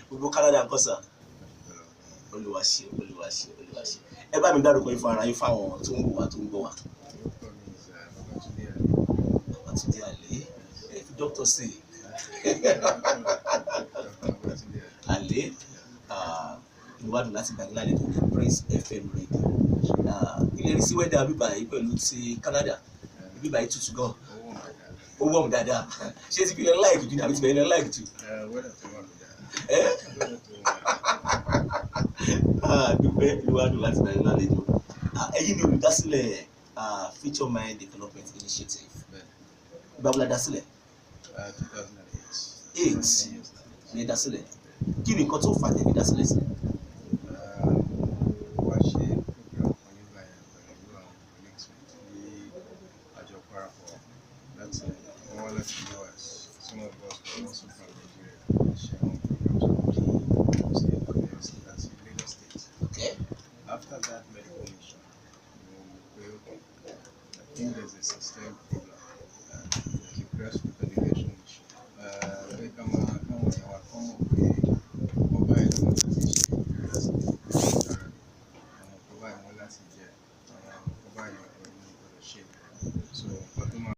Gbogbo Canada ńkọ́ sà? Olúwa ṣe, Olúwa ṣe, Olúwa ṣe. Ẹ bá mi dárúkọ yín fún ara yín fáwọn tó ń wò wá, tó ń gbọ́ wá. Orúkọ mi is Babatunde Ali. Babatunde Ali. Ẹ fi dókítà sí i. Babatunde Ali. Ali, ìwádìí láti gbàgbé lálejò ní Prince FM Radio. Ilé rí sí weather bíbá yìí pẹ̀lú ti Canada? Bíbá yìí tutù gan. Owó màdà. Ó warm dáadáa. Ṣé ti fi lẹ like jù ní àbí ti bẹ̀rẹ̀ lẹ like jù? Weather tó wà lójà. Ẹ́ Weather tó wà. Dúpẹ́ ìwádìí láti gbàgbé lálejò. Ẹ̀yin ni olùdásílẹ̀ Future Mind Development Initiative. Bẹ́ẹ̀ni. Ìgbà wo la dásílẹ̀? 2008. Eight. 10 years now. Ní dásílẹ̀. Kí ni nǹkan tó fà tẹ̀lé dásílẹ̀ sí? Wá ṣe program kan nígbà yẹn pẹ̀lú àwọn colleagues mi tí àjọ parapọ̀ láti wọ́n wá láti US. Some of us were also from Nigeria. Ṣe àwọn programs ní state affairs láti Lagos State. After that medical mission, mo wò pé, okay, I think there's a system problem and there's a grassroots education issue. Pé ká máa káwọn èèyàn wa kọ́ mọ̀ pé nǹkan báyìí ló láti ṣe láti lè dára, àwọn nǹkan báyìí wọ́n láti jẹ, àwọn nǹkan báyìí wọ́n gbọ́dọ̀ ṣe. So nǹkan tó máa